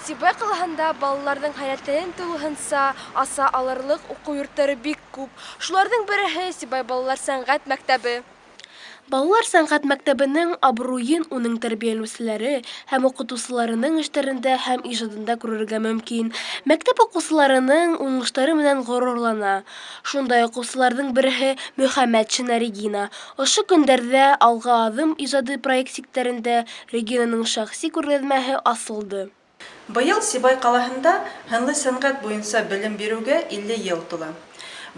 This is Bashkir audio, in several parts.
Сибай ҡалаһында балаларҙың һәләттәрен тулыһынса аса алырлыҡ уҡыу йорттары бик күп. Шуларҙың береһе Сибай балалар сәнғәт мәктәбе. Балалар сәнғәт мәктәбенең абруйын уның тәрбиәләнеүселәре һәм уҡытыусыларының эштәрендә һәм ижадында күрергә мөмкин. Мәктәп уҡыусыларының уңыштары менән ғорурлана. Шундай уҡыусыларҙың береһе Мөхәммәтшина Регина. Ошо көндәрҙә Алға аҙым ижади проект сиктәрендә Регинаның шәхси күргәҙмәһе асылды. Быйыл Сибай ҡалаһында һынлы сәнғәт буйынса белем биреүгә 50 йыл тула.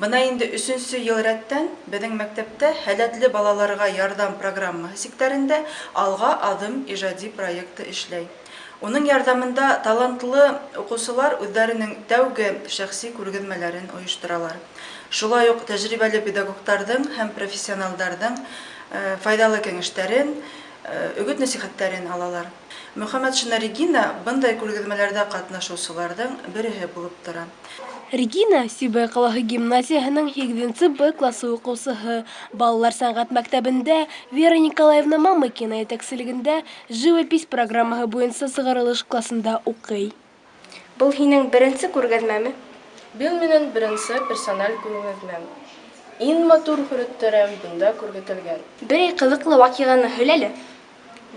Бына инде өсөнсө йыл рәттән беҙҙең мәктәптә һәләтле балаларға ярҙам программаһы сиктәрендә Алға аҙым ижади проекты эшләй. Уның ярҙамында талантлы уҡыусылар үҙҙәренең тәүге шәхси күргәҙмәләрен ойошторалар. Шулай уҡ тәжрибәле педагогтарҙың һәм профессионалдарҙың файҙалы кәңәштәрен, өгөт-нәсихәттәрен алалар. Мөхәммәтшина Регина бындай күргәҙмәләрҙә ҡатнашыусыларҙың береһе булып тора. Регина Сибай ҡалаһы гимназияһының 8 Б классы уҡыусыһы. Балалар сәнғәт мәктәбендә Вера Николаевна Мамыкина етәкселегендә живопись программаһы буйынса сығарылыш класында уҡый. Был һинең беренсе күргәҙмәме? Был минең беренсе персональ күргәҙмәм. Иң матур һүрәттәрем бында күрһәтелгән. Берәй ҡыҙыҡлы ваҡиғаны һөйлә әле.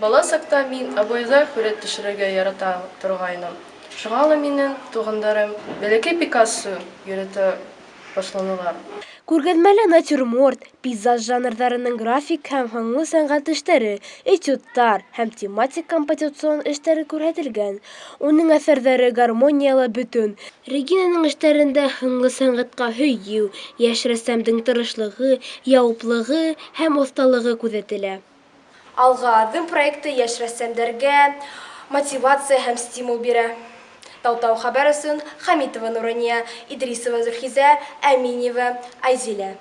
Бала саҡта мин обойҙа һүрәт төшөрөргә ярата торғайным. Шуға ла минең туғандарым бәләкәй Пикассо йөрөтә башланылар. Күргәҙмәлә натюрморт, пейзаж жанрҙарының график һәм һынлы сәнғәт эштәре, этюдтар һәм тематик композицион эштәре күрһәтелгән. Уның әҫәрҙәре гармониялы бөтөн. Регинаның эштәрендә һынлы сәнғәткә һөйөү, йәш рәссамдың тырышлығы, яуаплығы һәм оҫталығы күҙәтелә. Алға аҙым проекты йәш рәссамдәргә мотивация һәм стимул бирә. Тау-Тау хәбәр өсөн Хамитова Нурания, Идрисова Зөлхизә, Әминева Айзилә.